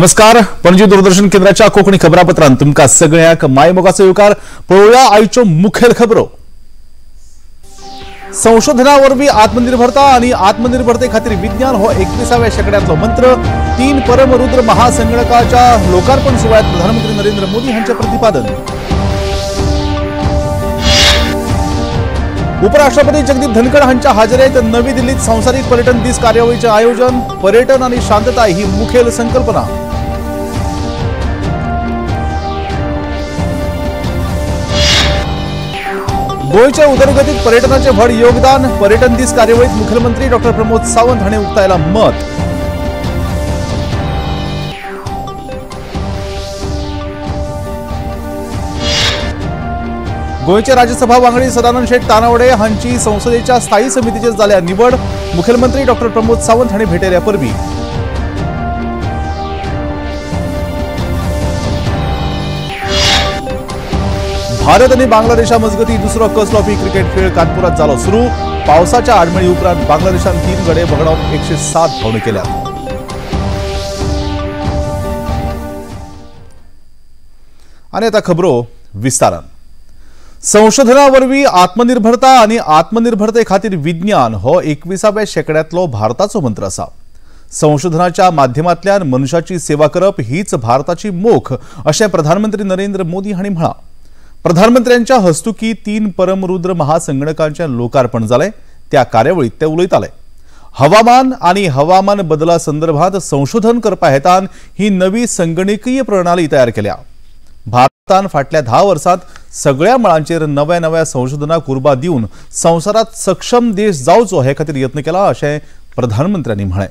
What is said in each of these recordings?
नमस्कार, पणजी दूरदर्शन केंद्राच्या कोंकणी खबरापत्रांत तुमकां सगळ्यांक मायमोगाचो येवकार. पळोवया आयच्यो मुखेल खबरो. संशोधना वरवीं आत्मनिर्भरता आनी आत्मनिर्भरते खातीर विज्ञान हो 21व्या शेंकड्यांतलो मंत्र. 3 परमरुद्र महासंगणकाच्या लोकार्पण सुवाळ्यात प्रधानमंत्री नरेंद्र मोदी हांचें प्रतिपादन. उपराष्ट्रपती जगदीप धनखड हांच्या हाजेरेंत नवी दिल्लीत संवसारीक पर्यटन दीस कार्यावळीचें आयोजन. पर्यटन आनी शांतताय ही मुखेल संकल्पना. गोंयच्या उदरगतीत पर्यटनाचें व्हड योगदान. पर्यटन दीस कार्यावळीत मुख्यमंत्री डॉ प्रमोद सावंत हांणी उक्तायला मत. गोंयचे राज्यसभा वांगडी सदानंद शेट तानावडे हांची संसदेच्या स्थायी समितीचेर जाल्या निवड. मुख्यमंत्री डॉ प्रमोद सावंत हांणी भेटयल्या परबी. भारत आनी बांगलादेशा मजगती दुसरो कसलोपी क्रिकेट खेळ कानपुरात जालो सुरू. पावसाच्या आडमेळी उपरांत बांगलादेशान 3 गडे वगडावन 107 धांवड्यो केल्यात. आनी आतां खबरो विस्तारान. संशोधना वरवीं आत्मनिर्भरता आनी आत्मनिर्भरते खातीर विज्ञान हो 21व्या शेंकड्यांतलो भारताचो मंत्र आसा. संशोधनाच्या माध्यमांतल्यान मनशाची सेवा करप हीच भारताची मोख अशें प्रधानमंत्री नरेंद्र मोदी हांणी म्हळां. प्रधानमंत्र्यांच्या हस्तुकी 3 परमरुद्र महासंगणकांचें लोकार्पण जालें. त्या कार्यावळीत ते उलयताले. हवामान आनी हवामान बदला संदर्भात संशोधन करपा हेतान ही नवी संगणकीय प्रणाली तयार केल्या. भारतान फाटल्या 10 वर्सांत सगळ्या मळांचेर नव्या नव्या संशोधनाक उर्बा दिवन संवसारांत सक्षम देश जावचो हे खातीर यत्न केला अशें प्रधानमंत्र्यांनी म्हळें.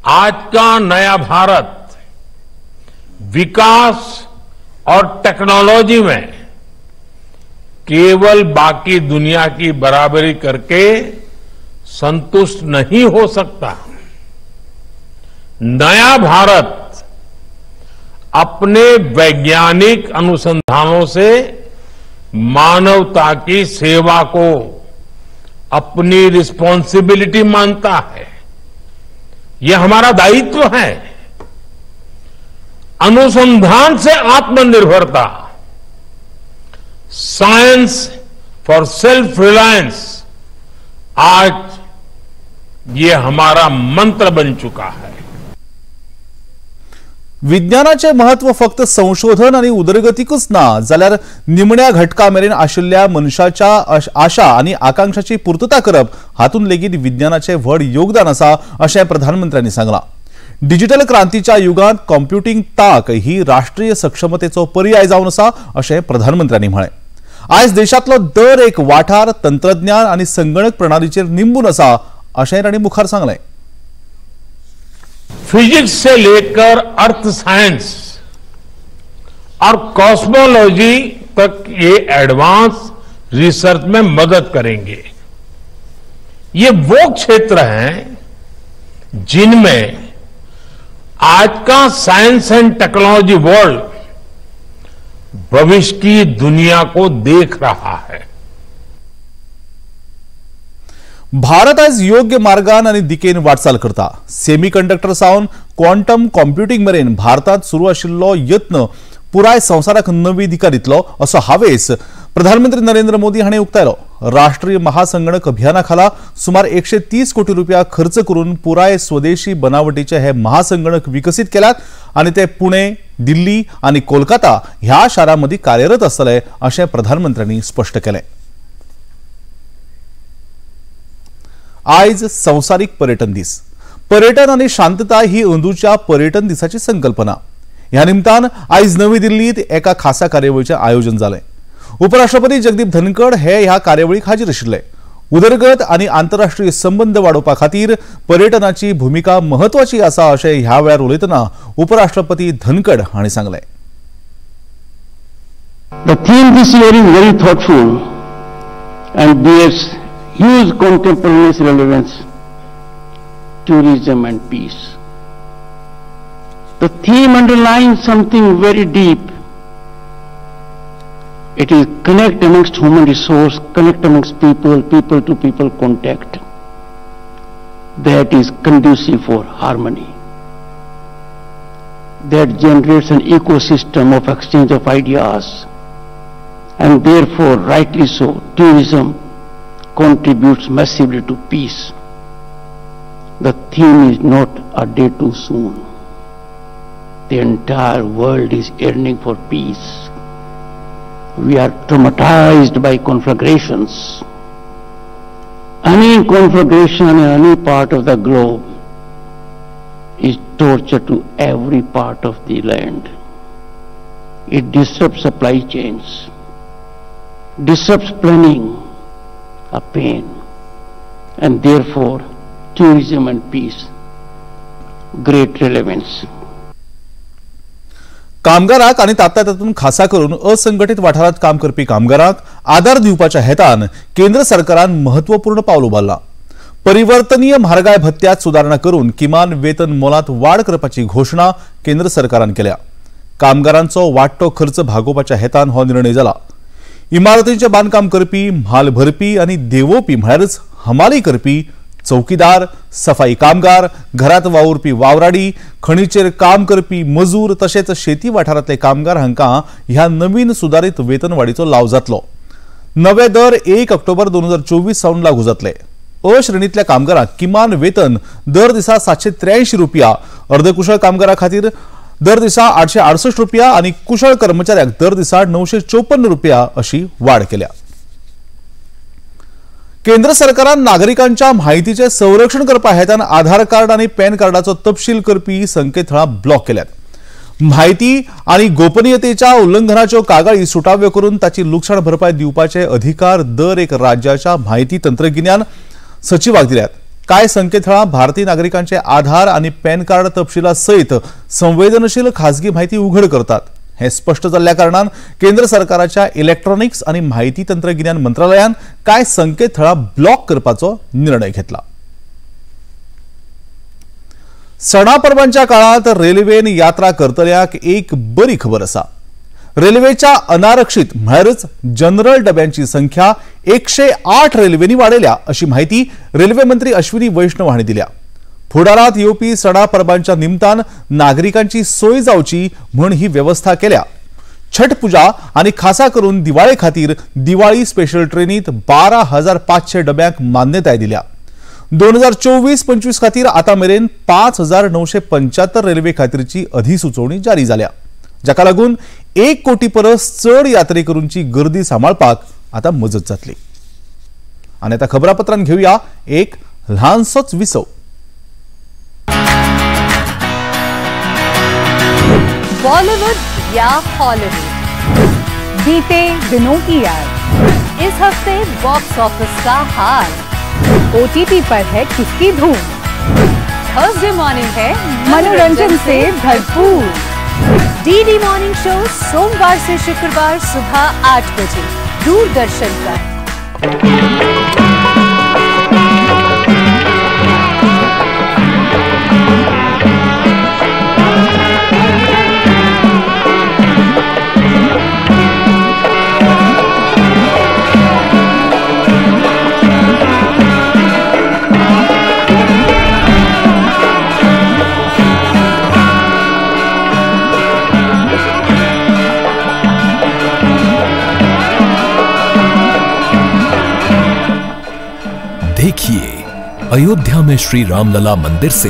आज का नया भारत विकास और टेक्नोलॉजी में केवल बाकी दुनिया की बराबरी करके संतुष्ट नहीं हो सकता. नया भारत अपने वैज्ञानिक अनुसंधानों से मानवता की सेवा को अपनी रिस्पॉन्सिबिलिटी मानता है. यह हमारा दायित्व है. अनुसंधान से आत्मनिर्भरता, साइंस फॉर सेल्फ रिलायंस, आज ये हमारा मंत्र बन चुका है. विज्ञानाचे महत्व फक्त संशोधन आनी उदरगतीकूच ना, जाल्यार निमण्या घटका मेरेन आशिल्ल्या मनशाच्या आशा आनी आकांक्षाची पूर्तता करप हातूंत लेगीत विज्ञानाचे व्हड योगदान आसा अशें प्रधानमंत्र्यांनी सांगलां. डिजिटल क्रांतीच्या युगांत कॉम्प्युटींग ताक ही राष्ट्रीय सक्षमतेचो पर्याय जावन आसा अशें प्रधानमंत्र्यांनी म्हळें. आयज देशांतलो दर एक वाठार तंत्रज्ञान आनी संगणक प्रणालीचेर निंबून आसा अशें तांणी मुखार सांगलें. फिजिक्स से लेकर अर्थ साइंस और कॉस्मोलॉजी तक ये एडवांस रिसर्च में मदद करेंगे. ये वो क्षेत्र हैं जिनमें आज का साइंस एंड टेक्नोलॉजी वर्ल्ड भविष्य की दुनिया को देख रहा है. भारत आज योग्य मार्गान आनी दिकेन वाटचाल करता. सेमीकंडक्टर सावन क्वांटम कॉम्प्युटींग मेरेन भारतात सुरू आशिल्लो यत्न पुराय संवसाराक नवी दिका दितलो असो हावेस प्रधानमंत्री नरेंद्र मोदी हांणी उक्तायलो. राष्ट्रीय महासंगणक अभियाना खाला सुमार 130 कोटी रुपया खर्च करून पुराय स्वदेशी बनावटीचे हे महासंगणक विकसीत केल्यात आनी ते पुणे, दिल्ली आनी कोलकाता ह्या शारां मदीं कार्यरत आसतले अशें प्रधानमंत्र्यांनी स्पश्ट केलें. आयज संवसारीक पर्यटन दीस. पर्यटन आनी शांतताय ही अंदूच्या पर्यटन दिसाची संकल्पना. ह्या निमतान आयज नवी दिल्लीत एका खासा कार्यावळीचें आयोजन जालें. उपराष्ट्रपती जगदीप धनखड हे ह्या कार्यावळीक हाजीर आशिल्ले. उदरगत आनी आंतरराष्ट्रीय संबंद वाडोवपा खातीर पर्यटनाची भुमिका म्हत्वाची आसा अशें ह्या वेळार उलयतना उपराष्ट्रपती धनखड हांणी सांगलें. The theme this year is very thoughtful and bears huge contemporary relevance, tourism and peace. The theme underlines something very deep. It is connect amongst human resource, connect amongst people, people to people contact. That is conducive for harmony. That generates an ecosystem of exchange of ideas, and therefore, rightly so, tourism contributes massively to peace. The theme is not a day too soon. The entire world is yearning for peace. We are traumatized by conflagrations. Any conflagration in any part of the globe is torture to every part of the land. It disrupts supply chains, disrupts planning, a pain, and therefore tourism and peace, great relevance. कामगारांक आनी तांतल्या तातूंत खासा करून असंघटीत वाठारांत काम करपी कामगारांक आदार दिवपाच्या हेतान केंद्र सरकारान महत्वपूर्ण पावल उबारलां. परिवर्तनीय म्हारगाय भत्त्यांत सुदारणा करून किमान वेतन मोलांत वाड करपाची घोशणा केंद्र सरकारान केल्या. कामगारांचो वाडटो खर्च भागोवपाच्या हेतान हो निर्णय जाला. इमारतींचें बांदकाम करपी, म्हाल भरपी आनी देवोवपी म्हळ्यारच हमाली करपी, चौकीदार, सफाई कामगार, घरात वावुरपी वावराडी, खणीचेर काम करपी मजूर तशेंच शेती वाठारांतले कामगार हांकां ह्या नवीन सुदारीत वेतनवाडीचो लाव जातलो. नवे दर 1 ऑक्टोबर 2024 सावन लागू जातले. अ श्रेणींतल्या कामगारांक किमान वेतन दर दिसा 783 रुपया, अर्धकुशळ कामगारां खातीर दर दिसा 868 रुपया आनी कुशळ कर्मचाऱ्यांक दर दिसा 954 रुपया अशी वाड केल्या. केंद्र सरकारान नागरिकांच्या म्हायतीचें संरक्षण करपा हेतान आधार कार्ड आनी पॅन कार्डाचो तपशील करपी संकेतथळां ब्लॉक केल्यात. म्हायती आनी गोपनीयतेच्या उल्लंघनाच्यो कागाळी सुटाव्यो करून ताची लुकसाण भरपाय दिवपाचे अधिकार दर एक राज्याच्या म्हायती तंत्रगिन्यान सचिवाक दिल्यात. कांय संकेतथळां भारतीय नागरिकांचे आधार आनी पॅन कार्ड तपशिला सयत संवेदनशील खासगी म्हायती उघड करतात. हे स्पष्ट जाल्ल्या कारणान केंद्र सरकाराच्या इलेक्ट्रॉनिक्स आनी म्हायती तंत्रगिन्यान मंत्रालयान कांय संकेतथळां ब्लॉक करपाचो निर्णय घेतला. सणा परबांच्या काळांत रेल्वेन यात्रा करतल्यांक एक बरी खबर आसा. रेल्वेच्या अनारक्षित म्हळ्यारच जनरल डब्यांची संख्या 108 रेल्वेंनी वाडयल्या अशी म्हायती रेल्वे मंत्री अश्विनी वैष्णव हांणी दिल्या. फुडारात येवपी सणा परबांच्या निमतान नागरिकांची सोय जावची म्हूण ही वेवस्था केल्या. छठ पूजा आनी खासा करून दिवाळे खातीर दिवाळी स्पेशल ट्रेनीत 12,500 डब्यांक मान्यताय दिल्या. 2024-25 खातीर आतां मेरेन 5,975 रेल्वे खातीरची अधिसुचोवणी जारी जाल्या, जाका लागून 1 कोटी परस चड यात्रेकरूंची गर्दी सांबाळपाक आतां मजत जातली. आनी आतां खबरापत्रान घेवया एक ल्हानसोच विसव. बॉलीवुड या हॉलीवुड, बीते दिनों की याद, इस हफ्ते बॉक्स ऑफिस का हाल, ओटीटी पर है किसकी धूम, थर्सडे मॉर्निंग है मनोरंजन से भरपूर, डीडी मॉर्निंग शो सोमवार से शुक्रवार सुबह 8 बजे दूरदर्शन पर। देखिए अयोध्या में श्री रामलला मंदिर से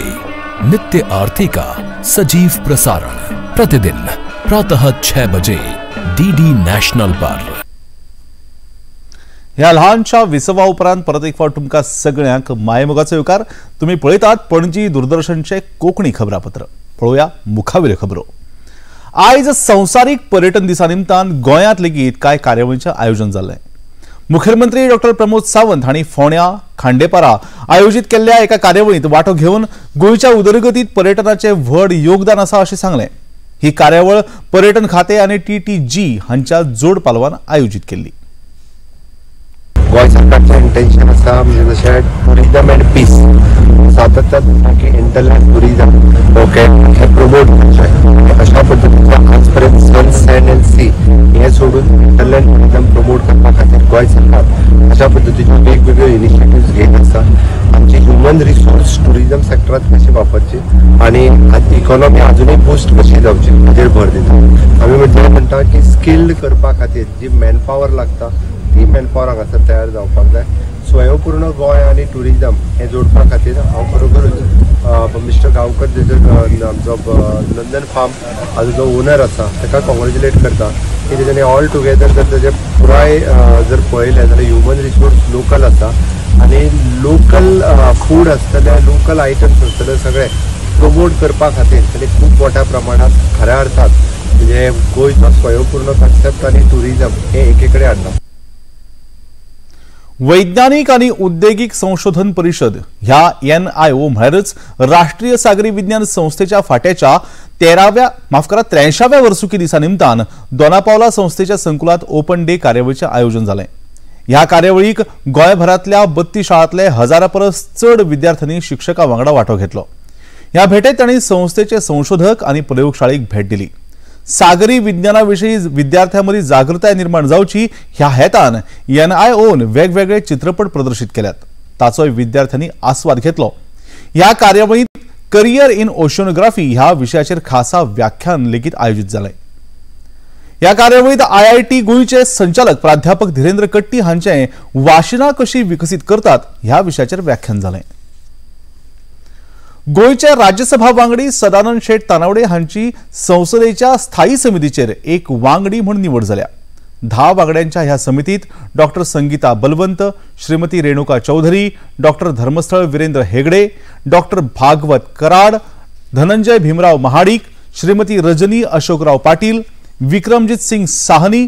नित्य आरती का सजीव प्रसारण प्रतिदिन प्रातः 6 बजे डीडी नॅशनल पर। ह्या ल्हानशा विसवा उपरांत परत एक फावट तुमकां सगळ्यांक मायमोगाचो येवकार. तुमी पळयतात पणजी दूरदर्शनचे कोंकणी खबरापत्र. पळोवया मुखावेल्यो खबरो. आयज संवसारीक पर्यटन दिसा निमतान गोंयांत लेगीत कांय कार्यावळींचें आयोजन जाल्लें. मुखेलमंत्री डॉक्टर प्रमोद सावंत हांणी फोंड्या खांडेपारा आयोजीत केल्ल्या एका कार्यावळींत वांटो घेवन गोंयच्या उदरगतीत पर्यटनाचें व्हड योगदान आसा अशें सांगलें. ही कार्यावळ पर्यटन खातें आनी TTG हांच्या जोड पालवान आयोजीत केल्ली. गोंय सरकारचें इंटेन्शन आसा म्हणजे जशें टुरिजम अँड पीस सातत्यान की इंटरलँड टुरिजम ओके हे प्रमोट करचें. अशा पद्दतीचें आज पर्यंत सन सँड अँड सी हें सोडून इंटरलँड टुरिजम प्रमोट करपा खातीर गोंय सरकार अशा पद्दतीच्यो वेगवेगळ्यो इनिशिएटिव्स घेत आसा. आमची ह्युमन रिसोर्स टुरिजम सेक्टरात कशी वापरची आनी इकॉनॉमी अजुनूय बूस्ट कशी जावची हाजेर भर दिता. आमी म्हणजे म्हणटा की स्किल्ड करपा खातीर जी मॅनपावर लागता ती मॅनपावर हांगासर तयार जावपाक जाय. स्वयंपूर्ण गोंय आनी टुरिजम हें जोडपा खातीर हांव खरोखरूच मिस्टर गांवकर जेजो आमचो नंदन फार्म हाजो जो ओनर आसा ताका कॉंग्रेच्युलेट करता की तेज्यानी ऑल टुगेदर जर तेजें पुराय जर पळयलें जाल्यार ह्युमन रिसोर्स लोकल आसा आनी लोकल फूड आसतलें, लोकल आयटम्स आसतले, सगळें प्रमोट करपा खातीर ताणें खूब मोठ्या प्रमाणात खऱ्या अर्थान म्हणजे गोंयचो स्वयंपूर्ण कॉन्सेप्ट आनी टुरिजम हें एके कडेन हाडलां. वैज्ञानिक आणि उद्देगीक संशोधन परिषद ह्या NIO म्हळ्यारच राष्ट्रीय सागरी विज्ञान संस्थेच्या फाट्याच्या 83व्या वर्सुकी दिसा निमतान दोनापावला संस्थेच्या संकुलात ओपन डे कार्यावळीचें आयोजन जालें. ह्या कार्यावळीक गोंयभरांतल्या 32 शाळांतले 1000 परस चड विद्यार्थ्यांनी शिक्षकां वांगडा वांटो घेतलो. ह्या भेटेत तांणी संस्थेचे संशोधक आनी प्रयोगशाळेक भेट दिली. सागरी विज्ञाना विशीं विद्यार्थ्यां मदीं जागृताय निर्माण जावची ह्या हेतान NIOन वेगवेगळे चित्रपट प्रदर्शीत केल्यात, ताचोय विद्यार्थ्यांनी आस्वाद घेतलो. ह्या कार्यावळींत करियर इन ओशनोग्राफी ह्या विशयाचेर खासा व्याख्यान लेगीत आयोजीत जालें. ह्या कार्यावळींत IIT गोंयचे संचालक प्राध्यापक धीरेंद्र कट्टी हांचें वाशिना कशी विकसीत करतात ह्या विशयाचेर व्याख्यान जालें. गोंयचे राज्यसभा वांगडी सदानंद शेट तानावडे हांची संसदेच्या स्थायी समितीचेर एक वांगडी म्हूण निवड जाल्या. 10 वांगड्यांच्या ह्या समितीत डॉक्टर संगीता बलवंत, श्रीमती रेणुका चौधरी, डॉक्टर धर्मस्थळ वीरेंद्र हेगडे, डॉक्टर भागवत कराड, धनंजय भीमराव महाडिक, श्रीमती रजनी अशोकराव पाटील, विक्रमजीत सिंग साहनी,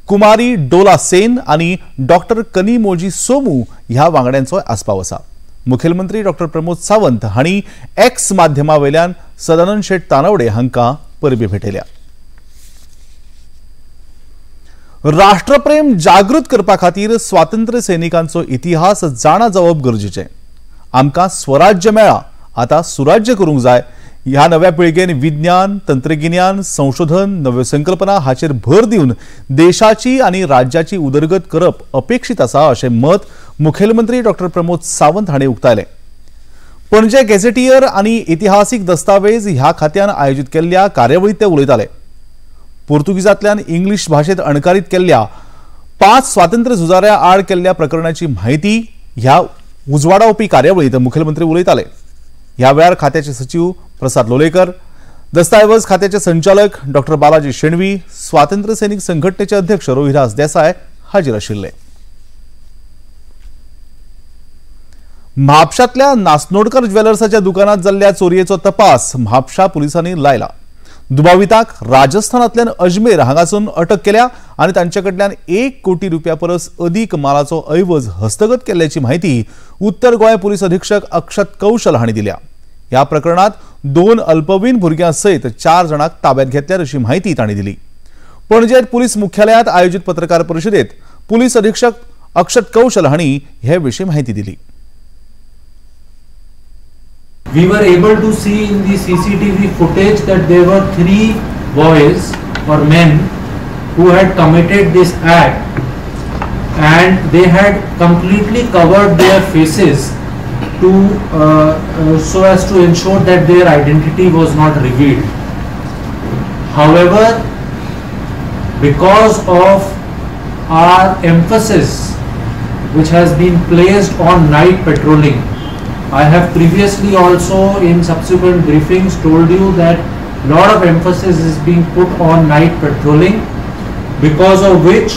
कुमारी डोला सेन आनी डॉक्टर कनिमोजी सोमू ह्या वांगड्यांचो आस्पाव आसा. मुखेलमंत्री डॉक्टर प्रमोद सावंत हांणी एक्स माध्यमावेल्यान सदानंद शेट तानावडे हांकां परबी भेटयल्या. राष्ट्रप्रेम जागृत करपा खातीर स्वातंत्र्य सैनिकांचो इतिहास जाणा जावप गरजेचें. आमकां स्वराज्य मेळ्ळां, आतां सुराज्य करूंक जाय. ह्या नव्या पिळगेन विज्ञान, तंत्रगिन्यान, संशोधन, नव्यो संकल्पना हाचेर भर दिवन देशाची आनी राज्याची उदरगत करप अपेक्षीत आसा अशें मत मुखेलमंत्री डॉक्टर प्रमोद सावंत हांणी उक्तायलें. पणजे गॅझेटियर आनी इतिहासीक दस्तावेज ह्या खात्यान आयोजीत केल्ल्या कार्यावळींत ते उलयताले. पोर्तुगीजांतल्यान इंग्लीश भाशेंत अणकारीत केल्ल्या 5 स्वातंत्र्य झुजाऱ्या आड केल्ल्या प्रकरणाची म्हायती ह्या उजवाडावपी कार्यावळींत मुखेलमंत्री उलयताले. ह्या वेळार खात्याचे सचिव प्रसाद लोलेकर, दस्तावेज खात्याचे संचालक डॉक्टर बालाजी शेणवी, स्वातंत्र्य सैनिक संघटनेचे अध्यक्ष रोहिदास देसाय हाजीर आशिल्ले. म्हापशांतल्या नासनोडकर ज्वेलर्साच्या दुकानात जाल्ल्या चोरयेचो तपास म्हापशा पुलिसांनी लायला. दुबाविताक राजस्थानांतल्यान अजमेर हांगासून अटक केल्या आनी तांचे कडल्यान 1 कोटी रुपया परस अदीक मालाचो ऐवज हस्तगत केल्ल्याची म्हायती उत्तर गोंय पुलीस अधीक्षक अक्षत कौशल हांणी दिल्या. ह्या प्रकरणात 2 अल्पवयीन भुरग्यां सयत 4 जाणांक ताब्यात घेतल्यार अशी म्हायती तांणी दिली. पणजेत पुलीस मुख्यालयात आयोजित पत्रकार परिशदेत पुलीस अधीक्षक अक्षत कौशल हांणी हे विशीं म्हायती दिली. We were able to see in the CCTV footage that there were 3 boys or men who had committed this act, and they had completely covered their faces to so as to ensure that their identity was not revealed. However, because of our emphasis which has been placed on night patrolling, I have previously also in subsequent briefings told you that lot of emphasis is being put on night patrolling, because of which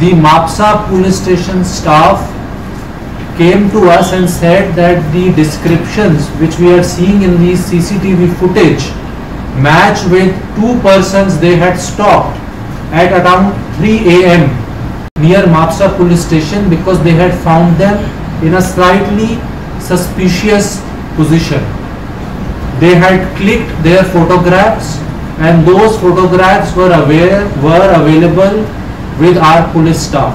the Mapsa police station staff came to us and said that the descriptions which we are seeing in the CCTV footage match with 2 persons they had stopped at around 3 a.m. near Mapsa police station, because they had found them in a slightly suspicious position. They had clicked their photographs, and those photographs were available with our police staff.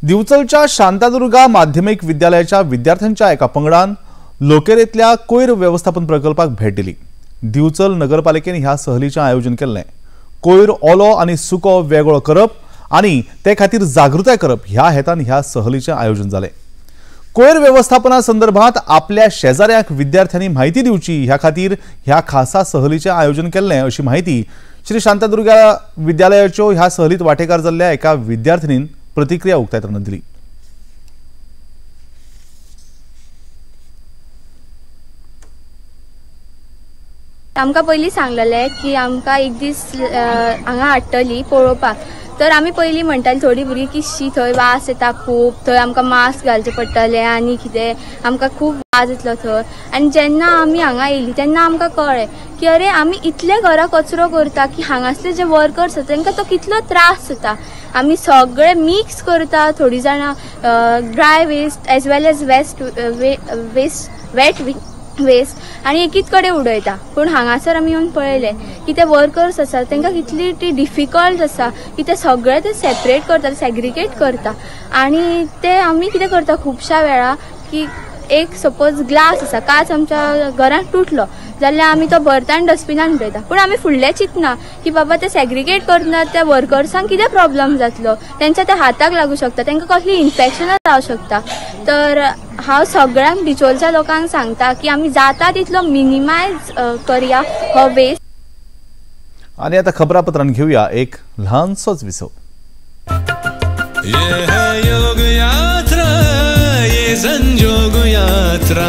दिवचलच्या Shantadurga माध्यमिक विद्यालयाच्या विद्यार्थ्यांच्या एका पंगडान लोकेरेंतल्या कोयर वेवस्थापन प्रकल्पाक भेट दिली. दिवचल नगरपालिकेन ह्या सहलीचें आयोजन केल्लें. कोयर ओलो आनी सुको वेगळो करप आनी ते खातीर जागृताय करप ह्या हेतान ह्या सहलीचें आयोजन जालें. कोयर वेवस्थापना संदर्भात आपल्या शेजाऱ्यांक विद्यार्थ्यांनी म्हायती दिवची ह्या खातीर ह्या खासा सहलीचें आयोजन केल्लें अशी म्हायती श्री शांतादुर्गा विद्यालयाच्यो ह्या सहलीत वांटेकार जाल्ल्या एका विद्यार्थिनीन प्रतिक्रिया उक्तायतना दिली. आमकां पयलीं सांगलेलें की आमकां एक दीस हांगा हाडटली पळोवपाक, तर आमी पयलीं म्हणटाली थोडीं भुरगीं की शी थंय वास येता खूब, थंय आमकां मास्क घालचें पडटलें आनी कितें आमकां खूब वास येतलो थंय. आनी जेन्ना आमी हांगा येयली तेन्ना आमकां कळ्ळें की अरे आमी इतले घरा कचरो करता की हांगासले जे वर्कर्स आसा तांकां तो कितलो त्रास जाता. आमी सगळे मिक्स करता, थोडीं जाणां dry waste as well as waste wet waste आनी एकीच कडेन उडयता. पूण हांगासर आमी येवन पळयलें की ते वर्कर्स आसा तांकां कितली ती डिफिकल्ट आसा की ते सगळे ते सेपरेट करता, सेग्रिगेट करता. आनी ते आमी कितें करता खुबश्या वेळा की एक सपोज ग्लास आसा, काच आमच्या घरांत तुटलो जाल्यार आमी तो भरता आनी डस्टबिनान उडयता. पूण आमी फुडलें चिंतना की बाबा ते सेग्रिगेट करतना त्या वर्कर्सांक कितें प्रॉब्लम जातलो, तेंच्या त्या हाताक लागूं शकता, तांकां कसली इन्फेक्शनां जावं शकता. तर हांव सगळ्यांक बिचोलच्या लोकांक सांगता की आमी जाता तितलो मिनिमायज करया हो वेस्ट. आनी आतां खबरापत्रान घेवया एक ल्हानसोच विसव. ये है योग यात्रा, ये संजोग यात्रा,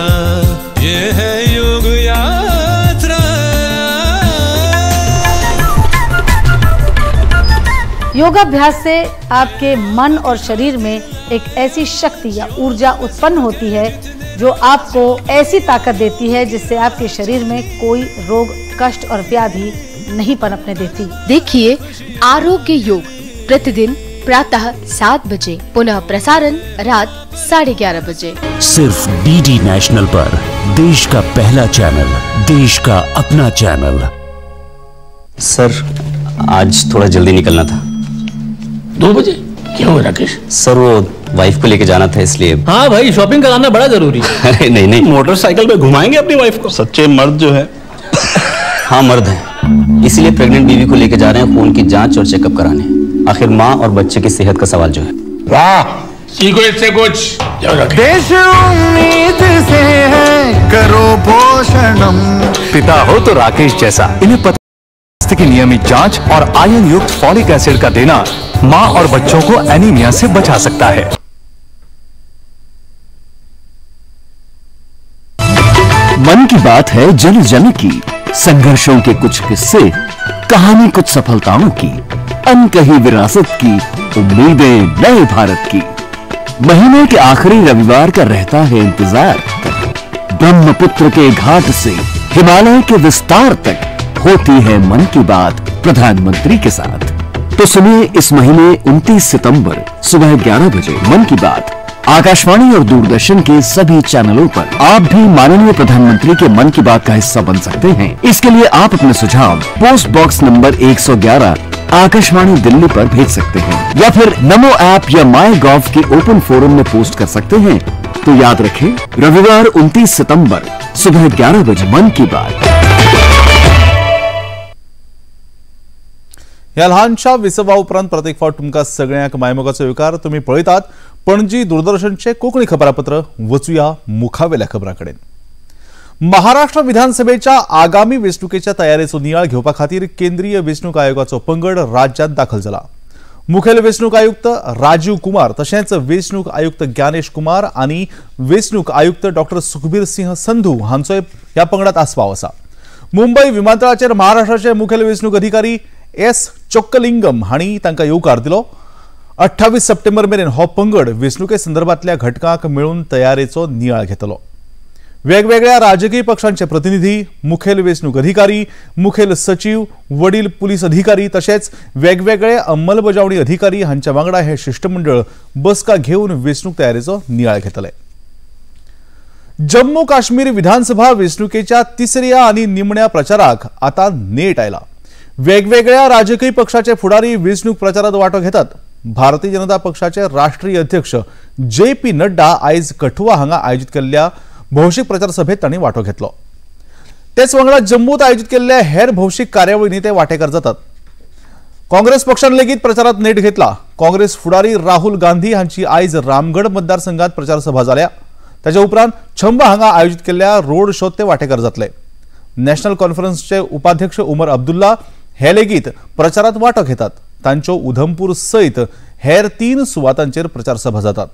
ये है योग यात्रा. योगाभ्यास से आपके मन और शरीर में एक ऐसी शक्ति या ऊर्जा उत्पन्न होती है जो आपको ऐसी ताकत देती है जिससे आपके शरीर में कोई रोग, कष्ट और व्याधि नहीं पनपने देती। देखिए आरोग्य योग प्रतिदिन प्रातः 7 बजे, पुनः प्रसारण रात 11:30 बजे, सिर्फ डीडी नेशनल पर। देश का पहला चैनल, देश का अपना चैनल। सर आज थोड़ा जल्दी निकलना था। 2 बजे? क्यों राकेश? सर वो वाइफ को लेके जाना था इसलिए। हाँ भाई, शॉपिंग कराना बड़ा जरूरी है। अरे नहीं नहीं, मोटरसाइकिल पे घुमाएंगे अपनी वाइफ को। सच्चे मर्द जो है। हाँ मर्द है, इसीलिए प्रेग्नेंट बीवी को लेके जा रहे हैं खून की जांच और चेकअप कराने। आखिर माँ और बच्चे की सेहत का सवाल जो है। वाह, सीखो इससे कुछ। देश उम्मीद से है, करो पोषणम। पिता हो तो राकेश जैसा। इन्हें पता की नियमित जांच और आयरन युक्त फॉलिक एसिड का देना माँ और बच्चों को एनीमिया से बचा सकता है। मन की बात है जन जन की, संघर्षों के कुछ किस्से, कहानी कुछ सफलताओं की, अनकही विरासत की, उम्मीदें नए भारत की। महीने के आखिरी रविवार का रहता है इंतजार। ब्रह्मपुत्र के घाट से हिमालय के विस्तार तक होती है मन की बात प्रधानमंत्री के साथ। तो सुनिए इस महीने 29 सितंबर सुबह 11 बजे मन की बात आकाशवाणी और दूरदर्शन के सभी चैनलों पर। आप भी माननीय प्रधानमंत्री के मन की बात का हिस्सा बन सकते हैं। इसके लिए आप अपने सुझाव post box number 111 Akashvani Delhi पर भेज सकते हैं या फिर नमो ऐप या माई गॉव के ओपन फोरम में पोस्ट कर सकते हैं। तो याद रखें, रविवार 29 सितंबर सुबह 11 बजे मन की बात। ह्या ल्हानशा विसवा उपरांत परत एक फावट तुमकां सगळ्यांक मायमोगाचो येवकार। तुमी पळयतात पणजी दूरदर्शनचें कोंकणी खबरापत्र। वचुया मुखावेल्या खबरां कडेन। महाराष्ट्र विधानसभेच्या आगामी वेंचणुकेच्या तयारेचो नियाळ घेवपा खातीर केंद्रीय वेंचणूक आयोगाचो पंगड राज्यांत दाखल जाला। मुखेल वेंचणूक आयुक्त राजीव कुमार तशेंच वेंचणूक आयुक्त ज्ञानेश कुमार आनी वेंचणूक आयुक्त डॉक्टर सुखबीर सिंह संधू हांचोय ह्या पंगडात आस्पाव आसा। मुंबय विमानतळाचेर महाराष्ट्राचे मुखेल वेंचणूक अधिकारी एस चोक्कलिंगम हांणी तांकां येवकार दिलो। 28 सप्टेंबर मेरेन हो पंगड वेंचणुके संदर्भांतल्या घटकांक मेळून तयारेचो नियाळ घेतलो। वेगवेगळ्या राजकीय पक्षांचे प्रतिनिधी, मुखेल वेंचणूक अधिकारी, मुखेल सचिव, वडील पुलीस अधिकारी तशेंच वेगवेगळे अंमलबजावणी अधिकारी हांच्या वांगडा हे शिष्टमंडळ बसका घेवन वेंचणूक तयारेचो नियाळ घेतले। जम्मू काश्मीर विधानसभा वेंचणुकेच्या तिसऱ्या आनी निमण्या प्रचाराक आतां नेट आयला। वेगवेगळ्या राजकीय पक्षाचे फुडारी वेंचणूक प्रचारात वांटो घेतात। भारतीय जनता पक्षाचे राष्ट्रीय अध्यक्ष जे पी नड्डा आयज कठुआ हांगा आयोजित केल्ल्या भौशीक प्रचार सभेत तांणी वांटो घेतलो. तेच वांगडा जम्मूत आयोजित केल्ल्या हेर भौशीक कार्यावळींनी ते वांटेकार जातात. काँग्रेस पक्षान लेगीत प्रचारात नेट घेतला. काँग्रेस फुडारी राहुल गांधी हांची आयज रामगढ मतदारसंघात प्रचार सभा जाल्या. ताच्या उपरांत छंब हांगा आयोजित केल्ल्या रोड शोत ते वांटेकार जातले. नॅशनल कॉन्फरन्सचे उपाध्यक्ष उमर अब्दुल्ला हे लेगीत प्रचारात वांटो घेतात. तांच्यो उधमपूर सयत हेर 3 सुवातांचेर प्रचार सभा जातात.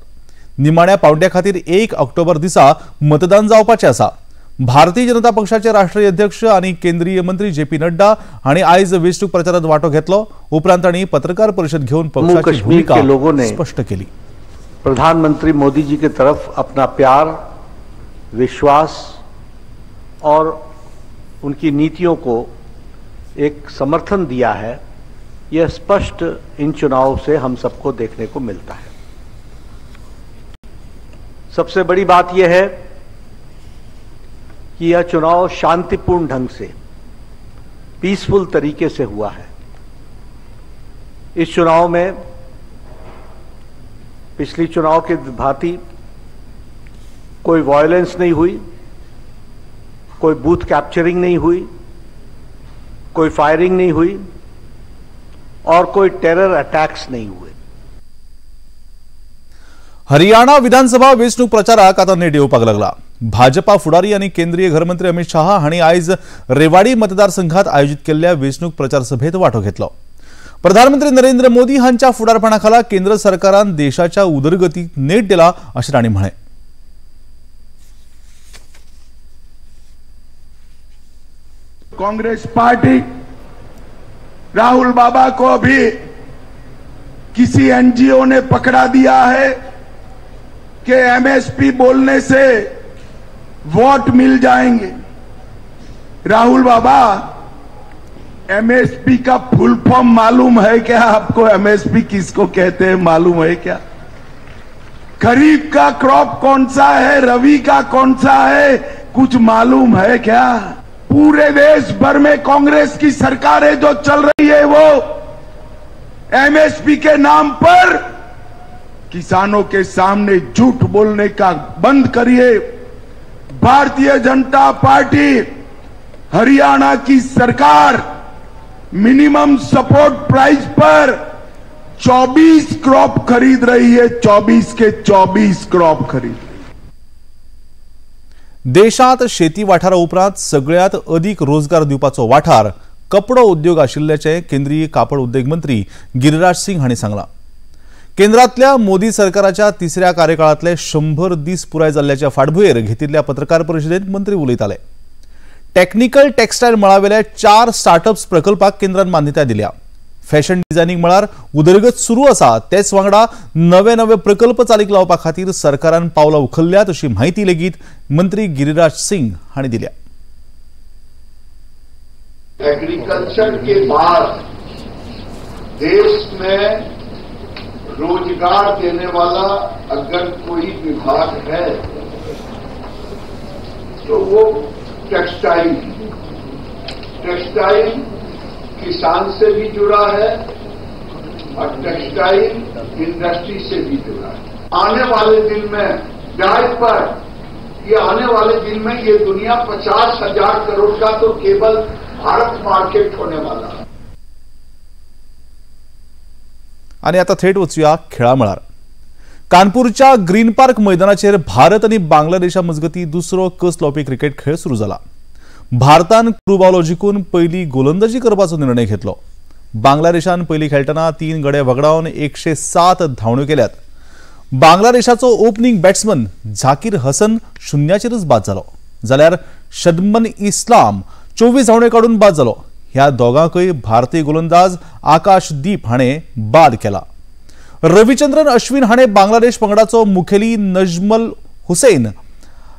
निमाण्या पावंड्या खातीर 1 ऑक्टोबर दिसा मतदान जावपाचें आसा. भारतीय जनता पक्षाचे राष्ट्रीय अध्यक्ष आणि केंद्रीय मंत्री जे पी नड्डा हांणी आयज वेंचणूक प्रचारात वांटो घेतलो. उपरांत तांणी पत्रकार परिषद घेवन पक्षाची भूमिका स्पष्ट केली. प्रधानमंत्री मोदी जी की तरफ अपना प्यार, विश्वास और उनकी नीतियों को एक समर्थन दिया है, यह स्पष्ट इन चुनाव से हम सबको देखने को मिलता है। सबसे बड़ी बात यह है कि यह चुनाव शांतिपूर्ण ढंग से, पीसफुल तरीके से हुआ है। इस चुनाव में पिछली चुनाव के भांति कोई वायलेंस नहीं हुई, कोई बूथ कैप्चरिंग नहीं हुई, कोई फायरिंग नहीं हुई और कोई टेरर अटैक्स नहीं हुए। हरियाणा विधानसभा वेंचणूक प्रचाराक आतां नेट येवपाक लागला. भाजपा फुडारी आनी केंद्रीय घरमंत्री अमित शाह हांणी आयज रेवाडी मतदारसंघात आयोजित केल्ल्या वेंचणूक प्रचार सभेत वांटो घेतलो. प्रधानमंत्री नरेंद्र मोदी हांच्या फुडारपणा खाला केंद्र सरकारान देशाच्या उदरगतीक नेट दिला अशें तांणी म्हळें. कांग्रेस पार्टी राहुल बाबा को भी किसी एनजीओ ने पकड़ा दिया है कि एमएसपी बोलने से वोट मिल जाएंगे। राहुल बाबा, एमएसपी का फुल फॉर्म मालूम है क्या आपको? एमएसपी किसको कहते हैं मालूम है क्या? खरीफ का क्रॉप कौन सा है, रवि का कौन सा है, कुछ मालूम है क्या? पूरे देश भर में कांग्रेस की सरकारें जो चल रही है वो एमएसपी के नाम पर किसानों के सामने झूठ बोलने का बंद करिए। भारतीय जनता पार्टी, हरियाणा की सरकार मिनिमम सपोर्ट प्राइस पर 24 क्रॉप खरीद रही है, 24 के 24 क्रॉप खरीद। देशात शेती वाठारा उपरांत सगळ्यात अदीक रोजगार दिवपाचो वाठार कपडो उद्योग आशिल्ल्याचें केंद्रीय कापड उद्योग मंत्री गिरिराज सिंग हांणी सांगलां. केंद्रांतल्या मोदी सरकाराच्या तिसऱ्या कार्यकाळांतले 100 दीस पुराय जाल्ल्याच्या फाटभुंयेर घेतिल्ल्या पत्रकार परिशदेंत मंत्री उलयताले. टेक्निकल टेक्सटायल मळावेल्या 4 स्टार्टअप्स प्रकल्पाक केंद्रान मान्यताय दिल्या. फॅशन डिझायनिंग मळार उदरगत सुरू आसा, तेच वांगडा नवे नवे प्रकल्प चालीक लावपा खातीर सरकारान पावलां उखल्ल्यात अशी म्हायती लेगीत मंत्री गिरिराज सिंग हांणी दिल्या. एग्रीकल्चर के बाद देश में रोजगार देने वाला अगर कोई विभाग है तो वो टेक्सटाइल। टेक्सटाइल किसान से भी जुड़ा है और टेक्सटाइल इंडस्ट्री से भी जुड़ा है। आने वाले दिन में जाहिर पर ये आने वाले दिन में ये दुनिया 50,000 करोड़ का तो केवल भारत मार्केट होने वाला है। आणि आता थेट वचूया खेळामळार. कानपूरच्या ग्रीन पार्क मैदानाचेर भारत आनी बांगलादेशा मजगती दुसरो कस लावपी क्रिकेट खेळ सुरू जाला. भारतान कुरुबावलो जिखून पयली गोलंदाजी करपाचो निर्णय घेतलो. बांगलादेशान पयली खेळटना 3 गडे वगडावन 107 धांवण्यो केल्यात. बांगलादेशाचो ओपनिंग बॅट्समन झाकीर हसन 0चेरच बाद जालो, जाल्यार शदमन इस्लाम 24 धांवण्यो काडून बाद जालो. ह्या दोगांकय भारतीय गोलंदाज आकाश दीप हाणें बाद केला. रविचंद्रन अश्विन हाणें बांगलादेश पंगडाचो मुखेली नजमल हुसेन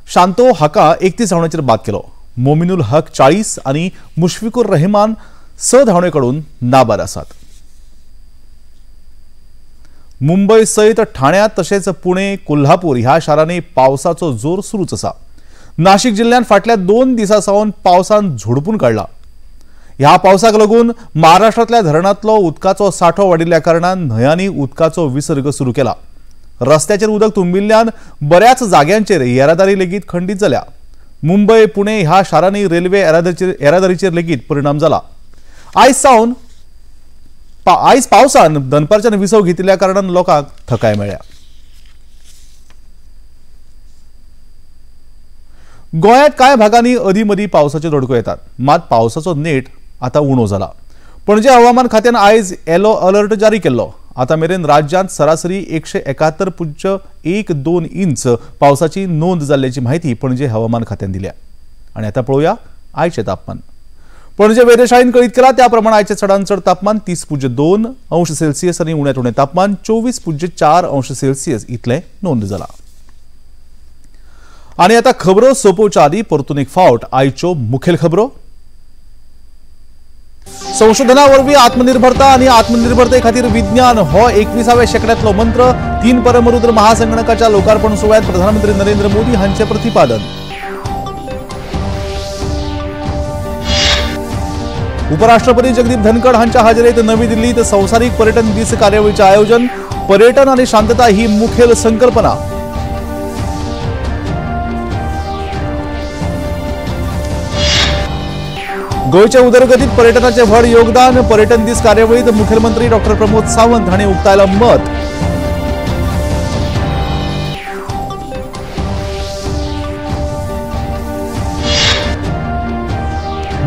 शांतो हाका 31 धांवण्याचेर बाद केलो. मोमिनुल हक 40 आनी मुशफिकुर रहमान 6 धांवण्यो काडून नाबाद आसात. मुंबय सयत ठाण्यात तशेंच पुणे, कोल्हापूर ह्या शारांनी पावसाचो जोर सुरूच आसा. नाशिक जिल्ह्यात फाटल्या 2 दिसां सावन पावसान झोडपून काडला. ह्या पावसाक लागून महाराष्ट्रांतल्या धरणांतलो उदकाचो सांठो वाडिल्ल्या कारणान न्हंयांनी उदकाचो विसर्ग सुरू केला. रस्त्याचेर उदक तुंबिल्ल्यान बऱ्याच जाग्यांचेर येरादारी लेगीत खंडीत जाल्या. मुंबय, पुणे ह्या शारांनी रेल्वे येरादारीचेर लेगीत परिणाम जाला. आयज पावसान दनपारच्यान विसव घेतिल्ल्या कारणान लोकांक थकाय मेळ्ळ्या. गोंयांत कांय भागांनी अदीं मदीं पावसाच्यो दडको येतात, मात पावसाचो नेट आतां उणो जाला. पणजे हवामान खात्यान आयज येलो अलर्ट जारी केल्लो. आतां मेरेन राज्यांत सरासरी 171.12 इंच पावसाची नोंद जाल्ल्याची म्हायती पणजे हवामान खात्यान दिल्या. आनी आतां पळोवया आयचें तापमान. पणजे वेधशाळेन कळीत केला त्या प्रमाण आयचें चडांत चड तापमान 30.2 अंश सेल्सियस आनी उण्यांत उणें तापमान 24.4 अंश सेल्सियस इतलें नोंद जाला. आनी आतां खबरो सोंपोवच्या आदीं परतून एक फावट आयच्यो मुखेल खबरो. संशोधना वरवीं आत्मनिर्भरता आनी आत्मनिर्भरते खातीर विज्ञान हो 21व्या शेंकड्यांतलो मंत्र. 3 परमरुद्र महासंगणकाच्या लोकार्पण सुवाळ्यांत प्रधानमंत्री नरेंद्र मोदी हांचें प्रतिपादन. उपराष्ट्रपती जगदीप धनखड हांच्या हाजेरीत नवी दिल्लीत संवसारीक पर्यटन दीस कार्यावळीचें आयोजन. पर्यटन आनी शांतता ही मुखेल संकल्पना. गोंयच्या उदरगतीत पर्यटनाचे व्हड योगदान. पर्यटन दीस कार्यावळीत मुखेलमंत्री डॉ प्रमोद सावंत हांणी उक्तायला मत.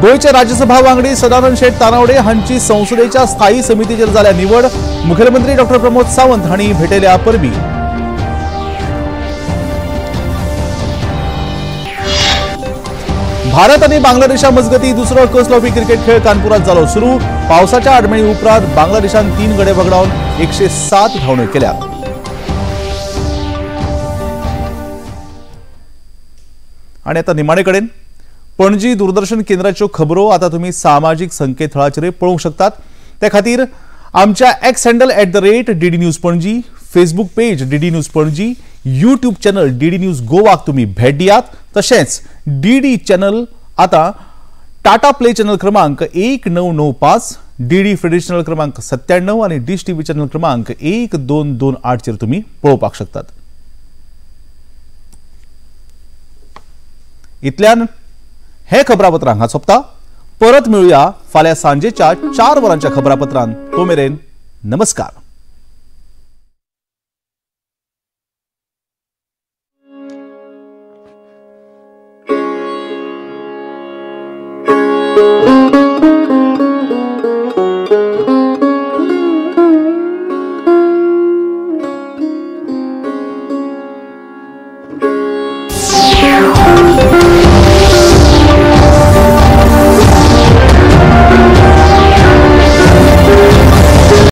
गोंयचे राज्यसभा वांगडी सदानंद शेट तानावडे हांची संसदेच्या स्थायी समितीचेर जाल्या निवड. मुखेलमंत्री डॉ प्रमोद सावंत हांणी भेटयल्या परबी. भारत आनी बांगलादेशा मजगती दुसरो कसलोपी क्रिकेट खेळ कानपुरात जालो सुरू. पावसाच्या आडमेळी उपरांत बांगलादेशान 3 गडे वगडावन 107 धांवड्यो केल्या. आनी आतां निमाणे कडेन पणजी दूरदर्शन केंद्राच्यो खबरो आतां तुमी सामाजीक संकेतथळाचेर पळोवंक शकतात. ते खातीर आमच्या X handle @DD News Panaji, Facebook page DD News Panaji, YouTube channel DD News गोवाक तुमी भेट दियात. तशेंच डीडी चॅनल आतां टाटा प्ले चॅनल क्रमांक 1995, डीडी फ्री चॅनल क्रमांक 97 आनी डिश टीव्ही चॅनल क्रमांक 1228 चेर तुमी पळोवपाक शकतात. इतल्यान हे खबरापत्र हांगा सोंपता. परत मेळुया फाल्यां सांजेच्या 4 वरांच्या खबरापत्रान. तो मेरेन नमस्कार.